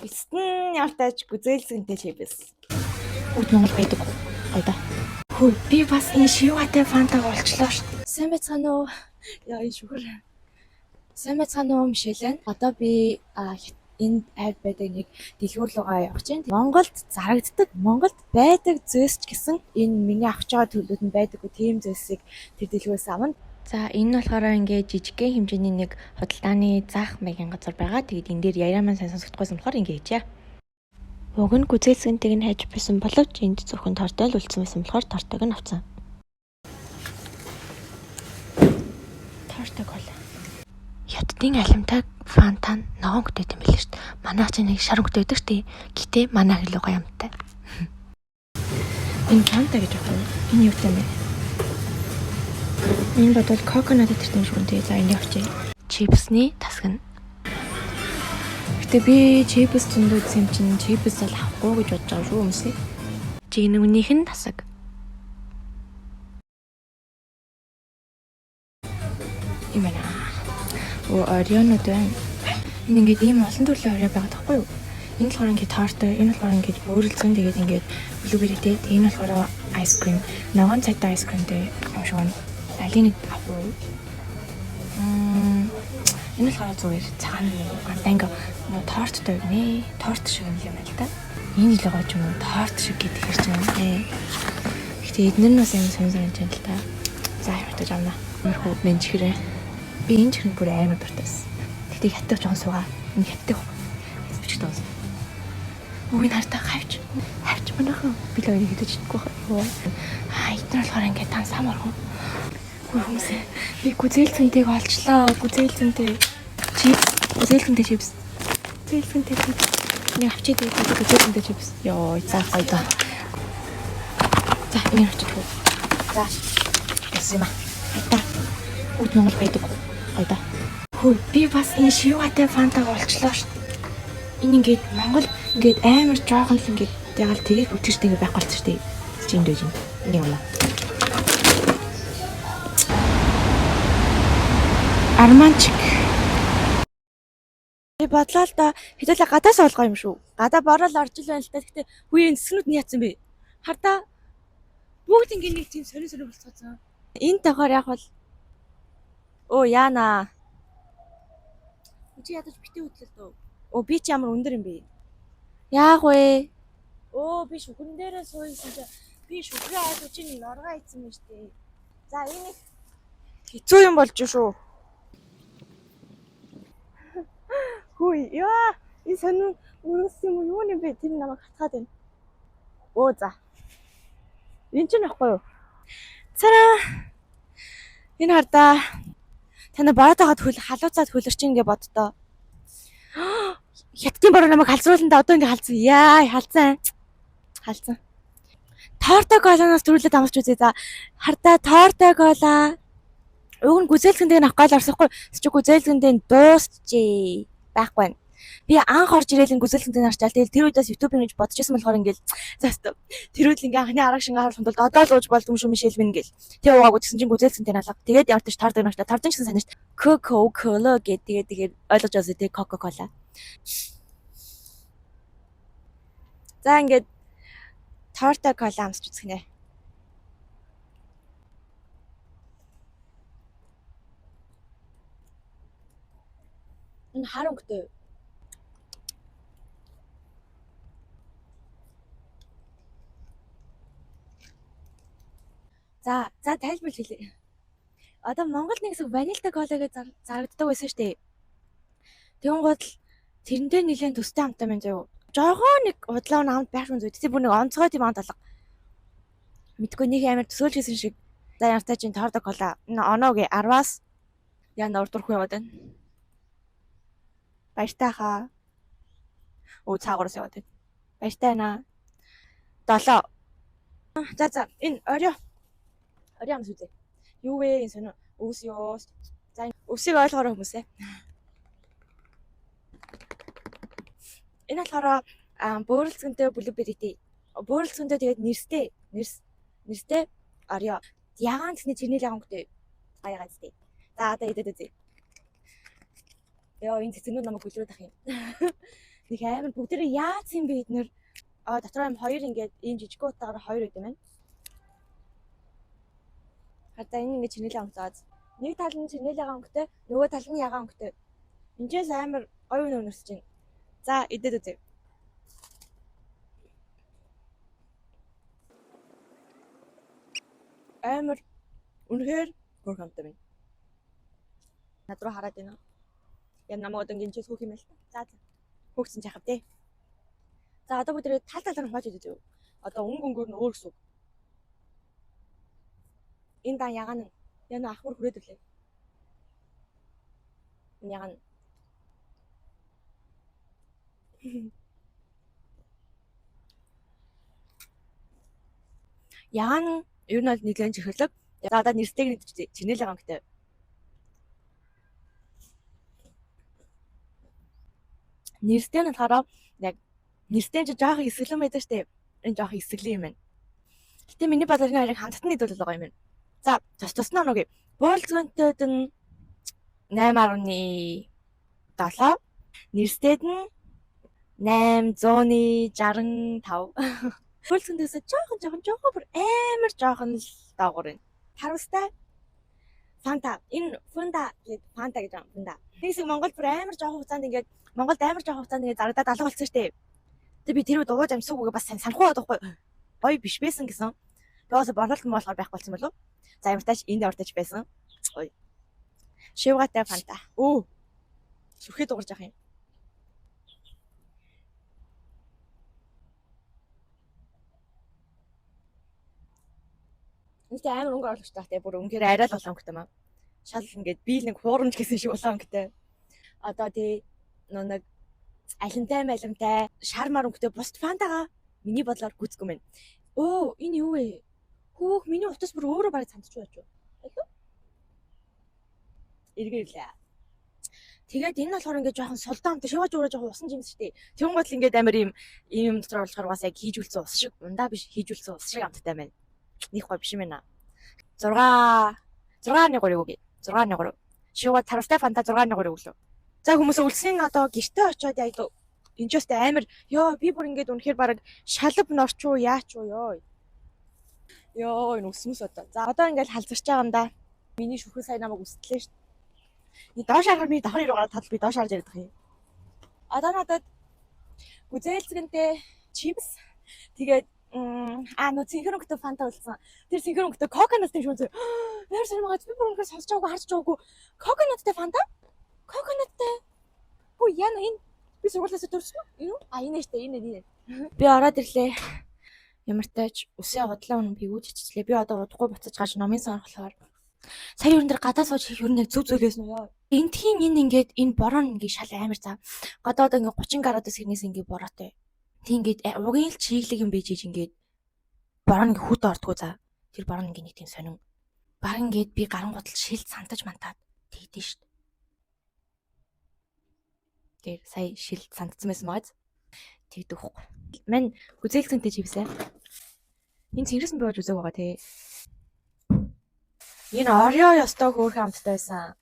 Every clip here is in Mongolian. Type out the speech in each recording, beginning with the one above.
Эцэст нь ямартай ч гүзээлзгэнтэй чипс. Бүгд Монгол байдаг. Гоё да. Хөө би бас энэ шиватай фантаг олчлоо шүү дээ. Сайн байцгаана уу? Яа энэ шүхэр. Сайн байцгаана уу Мишель. Одоо би энэ айд байдаг нэг дэлгүүр рүүгээ явах чинь. Монголд зарагддаг, Монголд байдаг зүйлс ч гэсэн энэ миний авч байгаа төлөвлөд нь байдаггүй тийм зүйлсийг тэр дэлгүүрээс авна. За энэ нь болохоор ингээд жижигхэн хэмжээний нэг худалдааны заах маягийн газар байгаа. Тэгээд энэ дээр яриа маань сайн сонсогдохгүйсэн болохоор ингээд хийжээ. Уг нь гүзээлзгэнтэйг нь хайж байсан боловч энд зөвхөн тортой л үлдсэн байсан болохоор тортойг нь авсан. Тортой кола. Хятадын алимтай фанта нь ногоон өнгөтэй юм билээ шүү дээ. Манайх чинь нэг шар өнгөтэй байдаг шүү дээ. Гэтэ манайх илүү гоё амттай. Энэ фанта гэж байна. Энэ юу юм бэ? Энэ бодвол коконат этэртэй юм шиг үнтэй. За энийг авчээ. Чипсний тасаг нь. Гэтэ би чипс зөндөө үзсэн юм чинь чипс бол авахгүй гэж бодож байгаа шүү хүмүүсээ. Жигнэгнийх нь тасаг. Юм байна. Оо орионууд байна. Энэ ингээд ийм олон төрлийн орио байгаа байхгүй юу? Энэ болохоор ингээд тортой, энэ болохоор ингээд бөөрөлзгөн тэгээд ингээд blueberry-тэй, тэгээд энэ болохоор ice cream, ногоон цайтай ice creamтэй юм шиг байна. Алийг нэг авах уу? Энэ болохоор зүгээр цагаан анданга нөө торттой гинэ. Торт шиг юм юм байна л да. Энэ илүү гоё юм уу? Торт шиг гэдэг хэрэг юм ээ. Гэтэ эднэр нь бас юм сонь сонь юм л та. За ямартай авна. Иймэрхүү мен чихрээ. Би энэ чихрэнд бүр амар дуртай байсан. Гэтэ хятадх жоон суугаа. Энэ хятадх бичгт онсон. Үгийг хартаа хавч. Хавч манайхан би л энийг хэдэж чадахгүй хаа. Аа эднэр болохоор ингээд тан сам орхон. Хүү хүмүүсээ би гүзээлзгэнтэйг олчлоо. Гүзээлзгэнтэй чипс, гүзээлзгэнтэй чипс. Гүзээлзгэнтэй чипс. Нэг авчид байдаг гүзээлзгэнтэй чипс. Йоо, за гоё доо. За, энийг авчид хүү. За. Яасан юм аа. Хайта. Бүгд Монгол байдаг. Гоё доо. Хөө би бас энэ шиватай фантаг олчлоо шүү дээ. Энэ ингээд Монгол ингээд амар жоохон л ингээд ягаал тэгээд бүтэрчтэй ингээд байхгүй болчих шүү дээ. Чи энд байж юм. Энийг авлаа. Арманчик. Би бодлоо л да хэдүүлээ гадаас олгоо юм шүү. Гадаа борол орж ил байна л та. Гэтэ үе энэ цэцгнүүд нь яатсан бэ? Хардаа бүгд ингэ нэг тийм сонин сонин болцооцсон. Энэ давхар яг бол Оо яана. Чи ядаж битээ хөдлөл дөө. Оо би чи ямар өндөр юм бэ? Яах вэ? Оо би шүхэн дээрээ суусан чи би шүхрээ айд чи норгоо ийцэн юм штэ. За энэ их хэцүү юм болж шүү. Хүй яа энэ сонин өргөс юм уу юу юм бэ? Тэр намайг хатгаад байна. Оо за. Энэ чинь ахгүй юу? Цараа. Энэ хардаа таны боротойгоо хөл халууцаад хөлөрч ингээ боддоо. Хятадын бороо намайг халзруулсан да одоо ингээ халзсан. Яа, халзсан. Халзсан. Торто колоноос төрүүлээд амсч үзье за. Хардаа торто кола. Уг нь гүзээлзгэнтэй авах гал орсохгүй. Чи гүзээлзгэнтэй дуусчээ. Байхгүй байна. Би анх орж ирээл ин гүзээлзгэнтэй нарчаал. Тэгэл тэр үед бас YouTube гэж бодож исэн болохоор ингээл за өстө. Тэр үед л ингээ анхны арга шингээ харуулсан тул одоо л ууж болдгоо юм шүү Мишель минь гэл. Тэг уугаагүй гэсэн чинь гүзээлзгэнтэй налга. Тэгээд ямар ч тордог нарчаа. Тордон ч гэсэн сайн шүү. Coca Cola гэдэг тэгээд тэгээд ойлгож байгаа зү Coca Cola. За ингээд торто кола амсч үзэх нэ. Энэ хар өнгөтэй. За, за тайлбарлаж хэлье. Одоо Монгол нэг хэсэг ванилтай кола гэж зарагддаг байсан шүү дээ. Тэгэнгүүт л тэрнтэй нэлээд төстэй амттай байна заяа. Жохоо нэг удлаа нь амт байх юм зүй. Тэр бүр нэг онцгой тийм амт алга. Мэдгүй нэг амар төсөөлж хийсэн шиг. За ямартай чинь тордо кола. Энэ оноогийн 10-аас яна урд урах яваад байна. Баяртай хаа. Өө цаагуураас яваад байна. Баяртай байна. 7. За за энэ орио. Орио амс үзье. Юу вэ энэ сонио? Өвс ёо. За энэ өвсийг ойлгоорой хүмүүсээ. Энэ болохоор бөөрөлцгөнтэй blueberry-тэй. Бөөрөлцгөнтэй тэгээд нэрстэй. Нэрс нэрстэй орио. Ягаан гэсний чирнэл ягаан өнгөтэй. Гаягаа зүтэй. За одоо идэд үзье. Йоо энэ цэцгнүүд намайг хөлрөөд ах юм. Нэг амар бүгдээрээ яац юм бэ эднэр? А дотор юм хоёр ингээд ийм жижиг утаагаар хоёр өгд юм байна. Хардаа энэ ингээд чинэлээ өнгөтэй. Нэг тал нь чинэлээгаа өнгөтэй, нөгөө тал нь ягаан өнгөтэй. Энэчээс амар гоё үнэ өнөрсөж байна. За идэд үзье. Амар үнэхээр хөөрхөн амттай байна. Над руу хараад байна. Яг намайг одоо ингэ энэчээс хөөх юм байл та. За за. Хөөгсөн ч яхав те. За одоо бүгдээ тал талаар нь хувааж идэж үзье. Одоо өнгө өнгөөр нь өөр гэсэн үг. Энэ дан ягаан нь яна ах бүр хүрээд ирлээ. Энэ ягаан. Ягаан нь ер нь бол нэлээд чихэрлэг. За одоо нэрстэйг нь идэж чинэл байгаа юм гэдэг. Нэрстэй нь болохоор яг нэрстэй нь жоохон эсгэлэн байдаг штэ. Энэ жоохон эсгэлэн юм байна. Гэтэ миний бодлоор энэ хоёрыг хамтд нь идвэл байгаа юм байна. За тус тус нь оноо. Буулзгонтойд нь 8.7, нэрстэд нь 865. Буулзгонтойс жоохон жоохон жоохон бүр амар жоохон л доогуур байна. Харамстай. Фанта. Энэ фунда гээд фанта гэж байгаа. Фунда. Нэг хэсэг Монгол бүр амар жоохон хугацаанд ингээд Монголд амар жоохон хугацаанд ингээд зарагдаад алга болсон шүү дээ. Тэгээ би тэр үед ууж амсаагүй бас сайн санахгүй байгаа байхгүй. Гоё биш байсан гэсэн. Тэгээс борлуулалт нь болохоор байхгүй болсон болов. За ямар тааш энд ортож байсан. Гоё. Шивгатай фанта. Өө. Сүрхээ дуурж явах юм. Энэтэй амар өнгө оруулагчтай те бүр үнэхээр арай л улаан өнгөтэй маа. Шал ингээд би л нэг хуурамч гэсэн шиг улаан өнгөтэй. Одоо тий нэг алимтай малимтай шар мар өнгөтэй бусд фантагаа миний бодлоор гүцэхгүй мэн. Өө энэ юу вэ? Хөөх миний утас бүр өөрөө барыг цамдчих байж юу? Алуу? Эргээ ирлээ. Тэгээд энэ болохоор ингээд жоохон сулдаан амт шиваж өөрөө жоохон усан жимс штэ. Тэгүн гол ингээд амар ийм юм дотор оруулахаар угаасаа яг хийжүүлсэн ус шиг ундаа биш хийжүүлсэн ус шиг амттай байна. Нэг гой биш юм байна. 6 6.3 өгье. 6.3. Шивга таравтай фанта 6.3 өглөө. За хүмүүс үлсийн одоо гэртээ очиод яг энэ ч өстэй амар ёо би бүр ингээд үнэхээр бараг шалав норч уу яач уу ёо. Ёо энэ өсмөс одоо. За одоо ингээд халзарч байгаа юм да. Миний шүхэр сая намайг үстлээ шүү. Ни доош харахаар миний давхар руу гараад тал би доош харж яриад байгаа юм. Одоо надад гүзээлзгэнтэй чипс тэгээд нөө цэнхэр өнгөтэй фанта болсон. Тэр цэнхэр өнгөтэй коконаттай шүү зөө. Ямар сонирхол би бүр үнэхээр сонсож байгаагүй харж байгаагүй. Коконаттай фанта? Коконаттай. Хүү яна энэ би сургуулиасаа төрсөн үү? Энэ үү? А энэ штэ энэ энэ. Би ороод ирлээ. Ямар тач үсээ удлаа үнэ би үүдчихлээ. Би одоо удахгүй буцаж гарч номын сан болохоор сая ерөн дээр гадаа сууж хийх ер нь яг зөв зүйл байсан уу яа. Эндхийн энэ ингээд энэ борон ингээд шал амар зав. Гадаа одоо ингээд 30 градус хэрнээс ингээд бороотой. Тэг ингээд угийн л чиглэг юм бийж ингээд борон ингээд хүүтэн ордгоо за. Тэр борон ингээд нэг тийм сонин. Баг ингээд би гарангуутал шил сантаж мантаад тэгдэж шít. Тэр сая шил сантцсан байсан байгааз. Тэгдэг хөхгүй. Мань гүзээлзгэнтэй чивсэ. Энэ цэнгэрсэн би болж үзег байгаа тий. Энэ Орео ёстой хөөрхөн амттай байсан.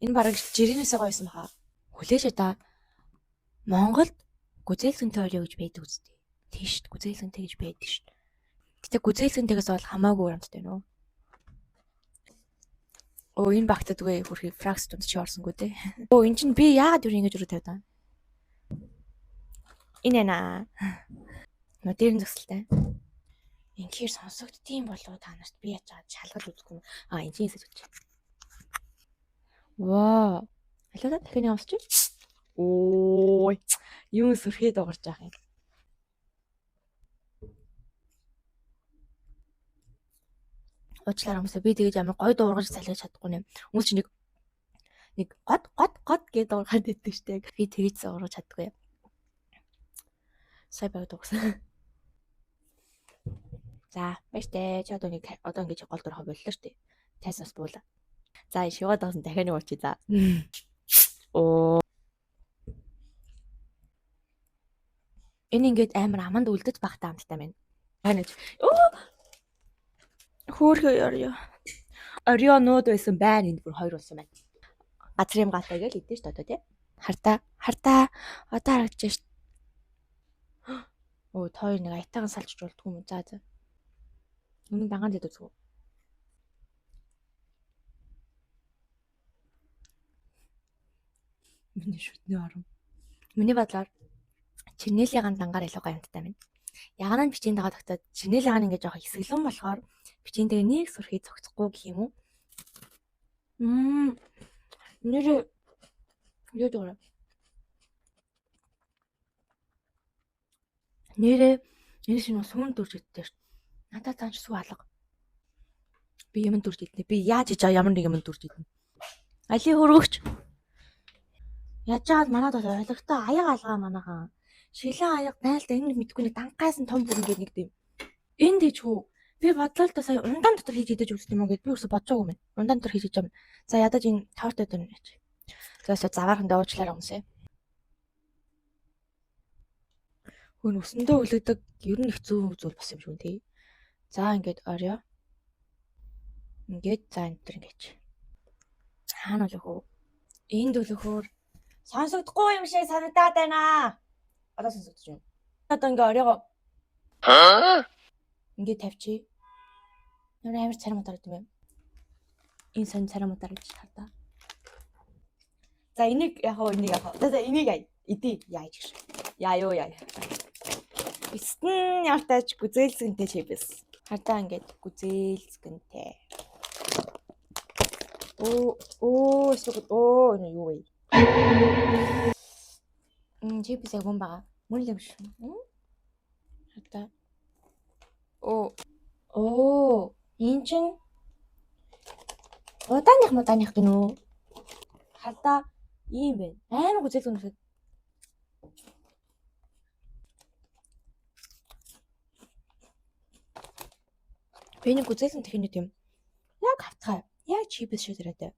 Энэ бараг жирэнээсээ гоёсэн баха. Хүлээж та Монголд гүзээлзгэнтэй Орео гэж байдаг үстэй. Тийш шүү дээ. Гүзээлзгэнтэй гэж байдаг шүү дээ. Гэтэ гүзээлзгэнтэйгээс бол хамаагүй өөр амттай нөө. Өө энэ багтдаггүй хөрхи фракс дунд чи орсонгүй те. Өө эн чинь би яагаад юу ингэж өрөө тавьд байгаа. Энэ нэ. Нөө дээр нь зөксөлтэй. Инхээр сонсогддгийм болов та нарт би яаж чад шалгал үзэхгүй юм. А энэ чинь хэсэг үзчих. Ваа. Алуу та дахин нэг амсчих. Ой. Юм сөрхий дуурж байгаа юм. Уучлаарай хүмүүсээ би тэгэж амар гоё дуургаж салгаж чадахгүй нэ. Хүмүүс чинь нэг гот гот гот гэж дуургаад идэг штэ. Би тэгэж дуургаж чаддаггүй. Сая баг дуурсан. За баяртай. Чи одоо нэг одоо ингэж гол дурхаа боллоо штэ. Тайснаас буула. За шивгаад дагсан дахиад нэг уучи за. Оо. Энэ ингээд амар аманд үлдэж багтаа амттай байна. Ханаж. Оо. Хөөхөө орё. Орионууд байсан байна. Энд бүр хоёр болсон байна. Газар юм гатай гэж идэв шүү дээ одоо тий. Хартаа, хартаа одоо харагдаж шít. Өө та хоёр нэг аятайхан салж болдгүй юм. За за. Өмнө дангаан дэд үзгүү. Миний шүдний орон. Миний бодлоор чернилийнхэн дангаар илүү гоё амттай байна. Ягаан нь бичээнд байгаа тогтоод чернилийнхэн ингэ жоох хэсэглэн болохоор бичээндээ нэг сүрхий зогцохгүй гэх юм уу? Нэр юу дураа. Нэрээ энэ шинэ сүүн дүрж иддэг шүү. Надад цааш сүү алга. Би юм дүрж иднэ. Би яаж хийж байгаа ямар нэг юм дүрж иднэ. Али хөргөгч. Яаж жаад манад бол ойлгохтой аяг алгаа манайхан. Шилэн аяг найлта энэ мэдгүй нэг дангайсан том бүр ингээд нэг дэм. Энэ дэж хүү. Би бодлоо л да сая ундаан дотор хийж идэж үзсэн юм уу гэд би өөрсө бодож юм. Ундаан дотор хийж иж юм. За ядаж энэ торт өдөр нэ. За өсө заваархандаа уучлаарай хүмүүсээ. Хөн өсөндөө өлөгдөг ер нь их зөв зүйл бас юм шүү тий. За ингээд орё. Ингээд за энэ төр ингээд. Хаана үлэх үү? Энд үлэхөөр сонсогдохгүй юм шиг санагдаад байна. Одоо сонсогдож байна. Одоо ингээ оройгоо ингээд тавьчих. Ямар амар царай мутаар юм бэ? Энэ сонь царай мутаар гэж хардаа. За энийг яг хоо энийг яг. За энийг идэ яа гэж. Яа юу яа. Эцэст нь ямар тааж гүзээлзгэнтэй чипс. Хардаа ингээд гүзээлзгэнтэй. Оо оо сүг оо энэ юу вэ? Чипс яг мөн байгаа. Мөн л юм шиг. Хардаа. Оо оо энэ чин удааных мудааных гинүү. Хардаа ийм байна. Амар гүзээлзгэн нүсэд. Би нэг гүзээлзгэн тэхний тийм яг хавтгай. Яг чипс шиг тариатай.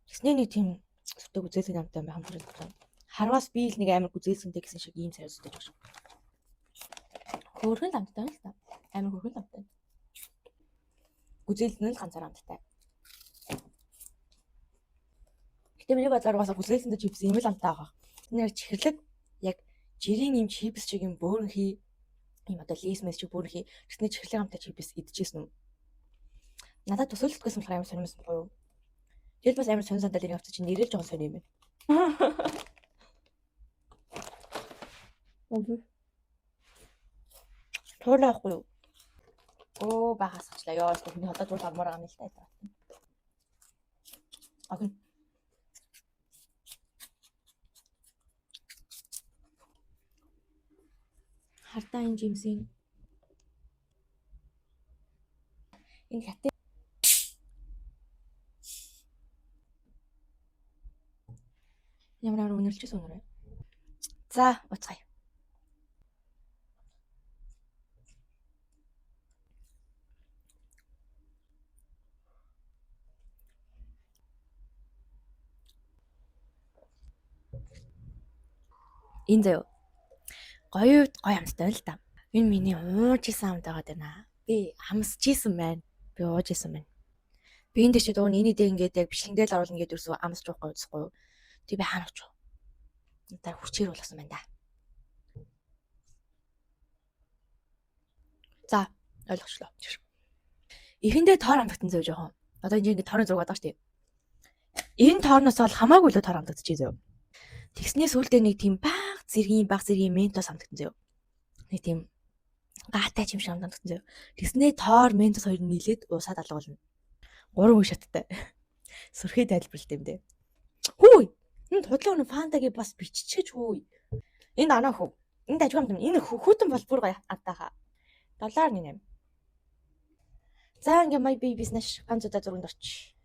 Тэгснээ нэг тийм сүртэй гүзээлзгэн амтай байх юм шиг. Харвас би л нэг амар гүзээлзгэнтэй гэсэн шиг ийм царай зүтэж байгаа шүү. Хөөрхөн л амттай юм л та. Амар хөөрхөн л амттай. Гүзээлзгэн л ганцаар амттай. Гэтэ миний бодлоор угаасаа гүзээлзгэнтэй чипс ийм л амттай байгаа. Тэр чихэрлэг яг жирийн ийм чипс шиг юм бөөрөнхий ийм одоо лейс мэс шиг бөөрөнхий тэгснэ чихэрлэг амттай чипс идчихсэн үү? Надад төсөөлөлтгүйсэн болохоор амар сонирмсон буюу. Тэгэл бас амар сонь сандал ирэх авчих чинь нэрэл жоохон сонь юм байна. Туулаа ахгүй юу? Оо багасгачлаа. Ёо, хүний одоо туул авмаар байгаа юм л та. Охин. Хардаа энэ жимсийн энэ хятад ямар амар үнэрлэжсэн үнэр. За, уцгаая. Энэ заяа. Гоё гоё амттай байна л да. Энэ миний ууж исэн амт байгаа даа. Би амсч исэн байна. Би ууж исэн байна. Би энэ дэше дуу энэ дэ ингээд яг бичлэгэндээ л оруулна гэдээ ерөөсөө амсч уухгүй үзэхгүй юу. Тэг би хаана очих вэ? Надаар хүчээр болгосон байна да. За, ойлгочлоо. Эхэндээ тоор амтагтан зөө жоохон. Одоо энэ ингээд тоорын зураг байгаа шүү дээ. Энэ тоорноос бол хамаагүй л тоор амтагдчихээ зөө. Тэгснээ сүүлдээ нэг тийм баг зэргийн ментос амтагтан зөө. Нэг тийм гаатай юм шиг амтагтан зөө. Тэгснээ тоор ментос хоёр нийлээд уусаад алга болно. 3 үе шаттай. Сүрхий тайлбарлалт юм дээ. Хүү. Энэ худлаа өнө фантагийн бас биччихэж хүү. Энэ анаа хүү. Энд ажиг амт юм. Энэ хүүтэн бол бүр гоё амтаахаа. 7.8. За ингээ my babies наш ганц удаа зурганд орч.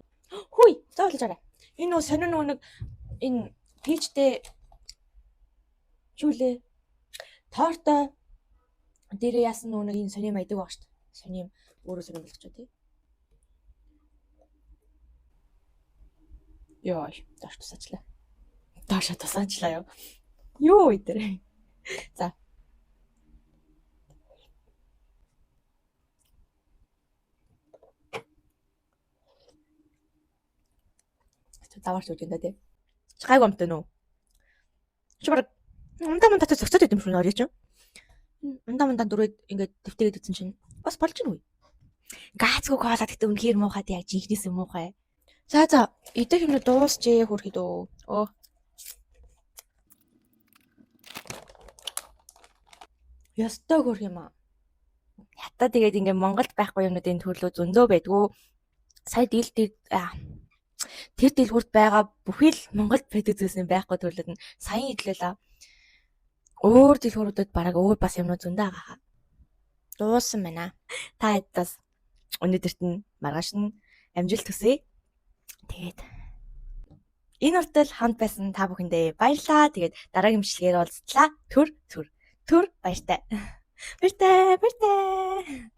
Хүй, зоолж арай. Энэ нөө сонин нөө нэг энэ пичтэй чүлээ. Тортой дээрээ яасан нөө нэг энэ сонин юм айдаг баг шүү дээ. Сонин юм өөрөө сонин болгочих тий. Йоо, доош тусаачлаа. Доош тусаачлаа юу. Юу вэ тэр? За. Заваарч үгүй юм да тий. Гайгүй амттай нөө. Чи баг ундаа мундаатай зөксөд байт юм шүү нөрөө чинь. Ундаа мундаа дөрөөд ингээд дэвтээгээд үзсэн чинь бас болж гинүү. Гаацгүй кола гэдэг үнэхээр муухай яг жинхнээс муухай. За за идэх юм дуусчээ хөрхид өө. Өө. Ёстой хөрх юм аа. Хятад тэгээд ингээ Монголд байхгүй юмнуудын төрлөө зөндөө байдгүй. Сая дийл тэр дэлгүүрт байгаа бүхий л Монголд байдаг зүйлс нь байхгүй төрлүүд нь саяын идлээ л. Өөр дэлгүүрүүдэд бараг өөр бас юмнууд зөндөө байгаа. Дууссан байна. Та хэд бас өнөөдөрт нь маргааш нь амжилт хүсье. Тэгээд энэ хүртэл хамт байсан та бүхэндээ баярлалаа. Тэгээд дараагийн бичлэгээр уулзлаа. Түр түр түр баяртай. Баяртай, баяртай.